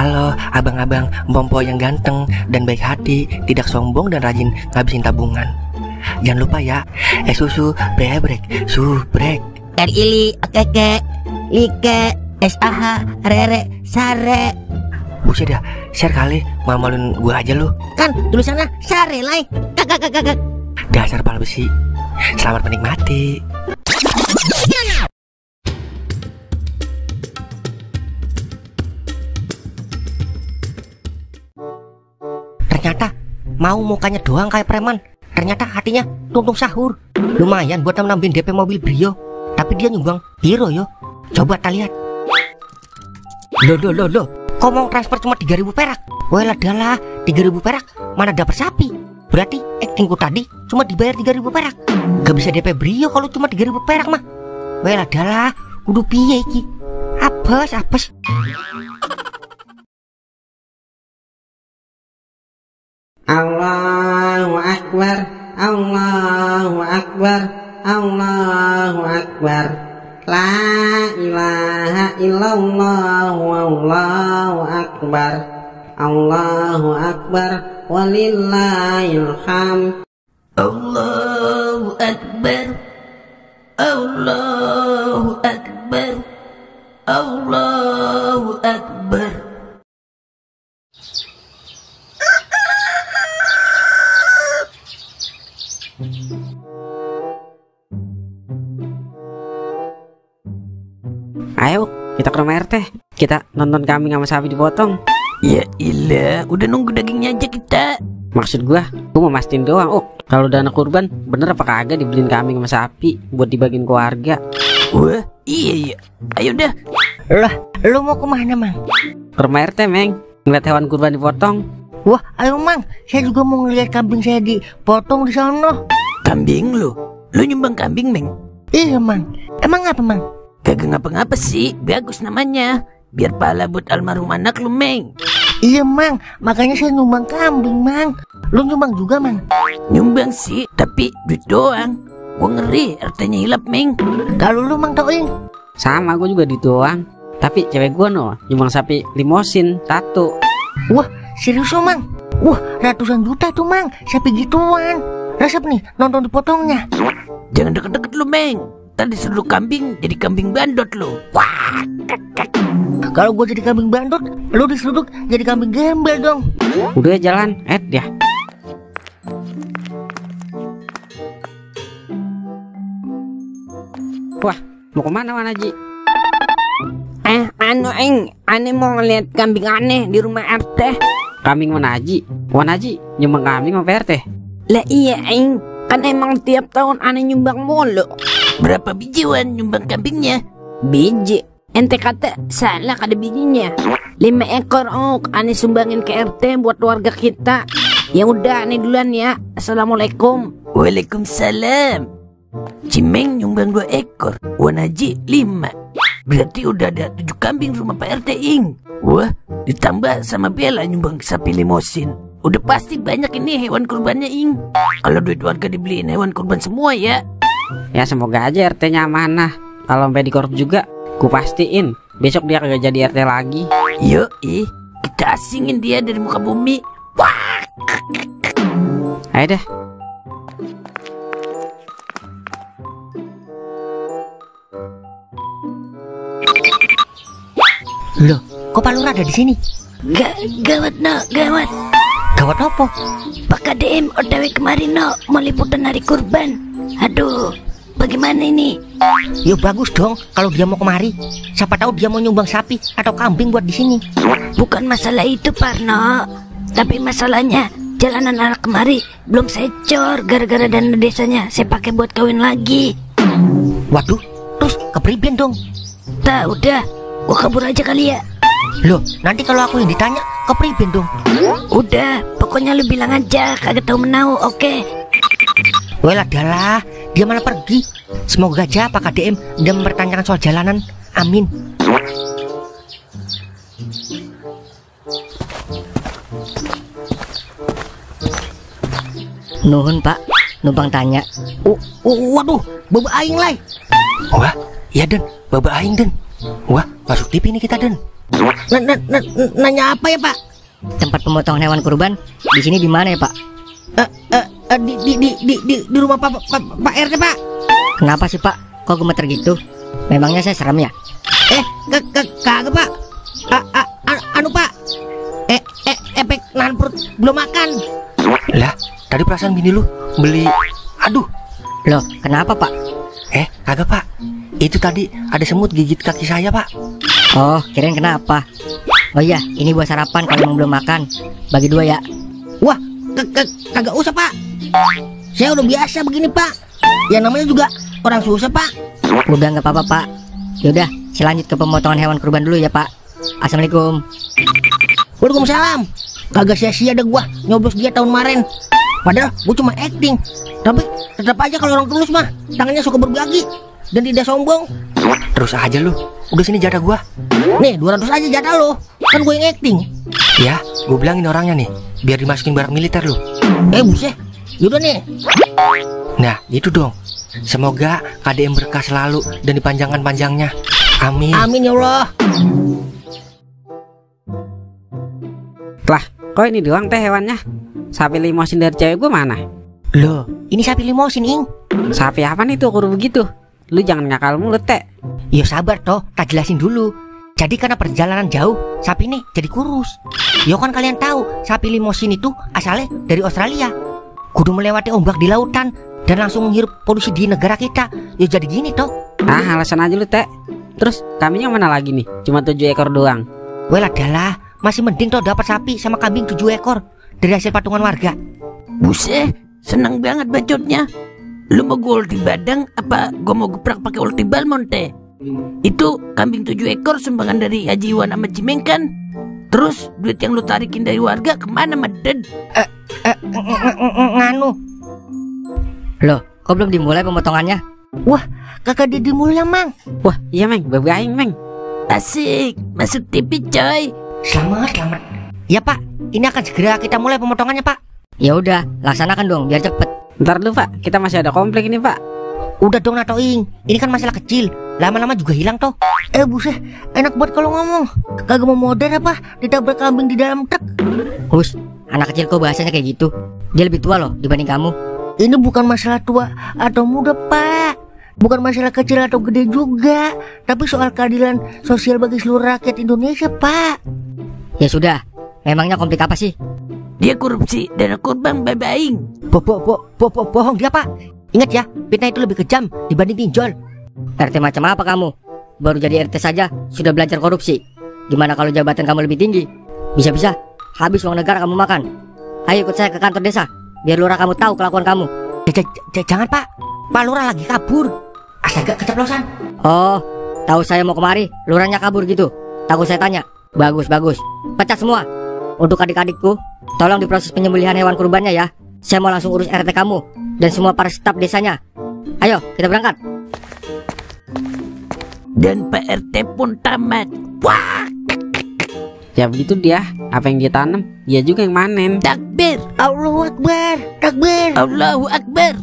Halo abang-abang Mpompo yang ganteng dan baik hati, tidak sombong dan rajin ngabisin tabungan. Jangan lupa ya, susu brebrek, subrek. Ili, keke, like, SAH, rere, sare. Buset dah, share kali, malu-maluin gua aja lu. Kan tulisannya sare lai. Kakak. Dasar pala besi. Selamat menikmati. Ternyata mau mukanya doang kayak preman, ternyata hatinya tuntung sahur. Lumayan buat nambahin DP mobil Brio. Tapi dia nyumbang hero yo. Coba kita lihat. Loh, kok mau transfer cuma 3.000 perak? Wah adalah 3.000 perak, mana dapat sapi? Berarti actingku tadi cuma dibayar 3.000 perak. Gak bisa DP Brio kalau cuma 3.000 perak mah. Wah adalah kudu piye iki? Apes. Allahu Akbar, Allahu Akbar, Allahu Akbar. La ilaha illallah, Allahu Akbar, Allahu Akbar, walillahil hamd. Allahu Akbar, Allahu Akbar, Allahu Akbar. Ayo kita ke rumah RT, kita nonton kambing sama sapi dipotong. Ya ilah, udah nunggu dagingnya aja kita. Maksud gua mau mastiin doang. Oh, kalau udah anak kurban bener apa kagak dibeliin kambing sama sapi buat dibagiin keluarga? Wah, iya. Ayo dah. Lah, lu mau kemana mang? Ke rumah RT Meng, ngeliat hewan kurban dipotong. Wah, ayo mang, saya juga mau ngeliat kambing saya dipotong di sana. Kambing lu nyumbang kambing Meng? Iya mang, emang apa mang? Kagak ngapa-ngapa sih, bagus namanya. Biar pahala buat almarhum anak lu Meng. Iya mang, makanya saya nyumbang kambing mang. Lu nyumbang juga mang? Nyumbang sih, tapi duit doang. Gua ngeri RT-nya hilap Meng. Kalau lu mang Toing? Sama gua juga doang. Tapi cewek gua nyumbang sapi limosin, tato. Wah, serius lo mang? Wah, ratusan juta tuh mang, sapi gituan. Resep nih, nonton dipotongnya. Jangan deket-deket lu Meng. Tadi disuruh kambing jadi kambing bandot lu. Wah. Kalau gue jadi kambing bandot, lu diseruduk jadi kambing gembel dong. Udah jalan, ya. Wah, mau kemana Wanaji? Ane mau ngeliat kambing aneh di rumah RT. Kambing Wanaji? Wanaji nyumbang kambing sama RT? Lah iya Ing, kan emang tiap tahun aneh nyumbang mulu. Berapa biji Wan nyumbang kambingnya? Biji? Ente kata salah kada bijinya. 5 ekor aneh sumbangin ke RT buat warga kita. Ya udah aneh duluan ya. Assalamualaikum. Waalaikumsalam. Cimeng nyumbang 2 ekor, Wanaji 5. Berarti udah ada 7 kambing rumah Pak RT Ing. Wah, ditambah sama Bella nyumbang sapi limosin. Udah pasti banyak ini hewan kurbannya Ing. Kalau duit warga dibeliin hewan kurban semua ya. Ya semoga aja RT-nya amanah. Kalau sampai dikorup juga, ku pastiin besok dia kagak jadi RT lagi. Yoi, kita asingin dia dari muka bumi. Wah. Ayo deh. Loh, kok Pak Lurah ada di sini? Gawat gawat. Gawat apa? Pak KDM OTW kemarin mau liputan hari kurban. Aduh, bagaimana ini? Ya bagus dong kalau dia mau kemari. Siapa tahu dia mau nyumbang sapi atau kambing buat di sini. Bukan masalah itu Parno, tapi masalahnya jalanan arah kemari belum saya cor gara-gara dana desanya saya pakai buat kawin lagi. Waduh, terus kepriben dong? Tak udah, gua kabur aja kali ya. Loh, nanti kalau aku yang ditanya kepriben dong? Udah, pokoknya lu bilang aja kagak tahu menau, oke? Well adalah, dia malah pergi. Semoga aja Pak KDM dia mempertanyakan soal jalanan. Amin. Nuhun Pak, numpang tanya. Waduh, baba aing lai. Wah, iya Den, baba aing Den. Wah, masuk TV nih kita Den. Nanya apa ya, Pak? Tempat pemotongan hewan kurban di sini di mana ya, Pak? Di rumah Pak RT, Pak. Kenapa sih, Pak? Kok gemeter gitu? Memangnya saya serem ya? Kagak, Pak. Anu, Pak. Efek nahan perut belum makan. Lah, tadi perasaan gini lu beli. Aduh. Loh, kenapa, Pak? Kagak, Pak. Itu tadi ada semut gigit kaki saya, Pak. Oh, kirain kenapa? Oh iya, ini buat sarapan kalau emang belum makan. Bagi 2 ya. Wah, kagak usah, Pak. Saya udah biasa begini, Pak. Ya namanya juga orang susah, Pak. Udah nggak apa-apa, Pak. Yaudah, saya lanjut ke pemotongan hewan kurban dulu ya, Pak. Assalamualaikum. Waalaikumsalam. Kagak sia-sia dah gua nyoblos dia tahun kemarin. Padahal gua cuma acting. Tapi tetap aja kalau orang tulus mah tangannya suka berbagi dan tidak sombong. Terus aja lu. Udah sini jatah gua. Nih 200 aja jatah lu. Kan gua yang acting. Ya, gua bilangin orangnya nih biar dimasukin barang militer lu. Buset. Yaudah nih. Nah, gitu dong. Semoga KDM berkah selalu dan dipanjangkan panjangnya. Amin. Amin ya Allah. Lah, kok ini doang teh hewannya? Sapi limosin dari cewek gue mana? Loh, ini sapi limosin, Ing. Sapi apa nih tuh kurus begitu? Lu jangan ngakal mulut, teh. Ya sabar toh, tak jelasin dulu. Jadi karena perjalanan jauh, sapi ini jadi kurus. Ya kan kalian tahu, sapi limosin itu asalnya dari Australia. Kudu melewati ombak di lautan dan langsung menghirup polusi di negara kita. Ya jadi gini toh. Alasan aja lu, teh. Terus kambingnya mana lagi nih? Cuma 7 ekor doang. Well adalah, masih mending toh dapat sapi sama kambing 7 ekor dari hasil patungan warga. Buset, seneng banget bacotnya. Lu mau gue ulti badang apa gue mau geprak pakai ulti balmon teh? Itu kambing 7 ekor sumbangan dari Haji Iwan sama Cimeng kan? Terus duit yang lu tarikin dari warga kemana, Meded? Nganu. Loh, kok belum dimulai pemotongannya? Wah, kakak dimulai, Mang. Wah, iya, Meng. Babaing, Meng. Asik, masuk TV coy. Selamat. Ya, Pak. Ini akan segera kita mulai pemotongannya, Pak. Ya udah, laksanakan dong biar cepet. Ntar dulu, Pak. Kita masih ada konflik ini, Pak. Udah dong, Natoing. Ini kan masalah kecil. Lama-lama juga hilang toh. Buset, enak buat kalau ngomong. Kagak mau modern apa? Ditabrak kambing di dalam truk. Hus, anak kecil kok bahasanya kayak gitu? Dia lebih tua loh dibanding kamu. Ini bukan masalah tua atau muda, Pak. Bukan masalah kecil atau gede juga, tapi soal keadilan sosial bagi seluruh rakyat Indonesia, Pak. Ya sudah, memangnya konflik apa sih? Dia korupsi dana kurban babaing. Bohong dia, Pak. Ingat ya, fitnah itu lebih kejam dibanding pinjol. RT macam apa kamu? Baru jadi RT saja sudah belajar korupsi. Gimana kalau jabatan kamu lebih tinggi? Bisa-bisa habis uang negara kamu makan. Ayo ikut saya ke kantor desa, biar lurah kamu tahu kelakuan kamu. Jangan, Pak. Pak Lurah lagi kabur. Astaga, keceplosan. Oh, tahu saya mau kemari, lurahnya kabur gitu. Takut saya tanya. Bagus. Pecat semua. Untuk adik-adikku, tolong diproses penyembelihan hewan kurbannya ya. Saya mau langsung urus RT kamu dan semua para staf desanya. Ayo, kita berangkat. Dan Pak RT pun tamat. Wah, Ya begitu dia. Apa yang dia tanam, dia juga yang manen. takbir. Allahu Akbar. Takbir. Allahu Akbar.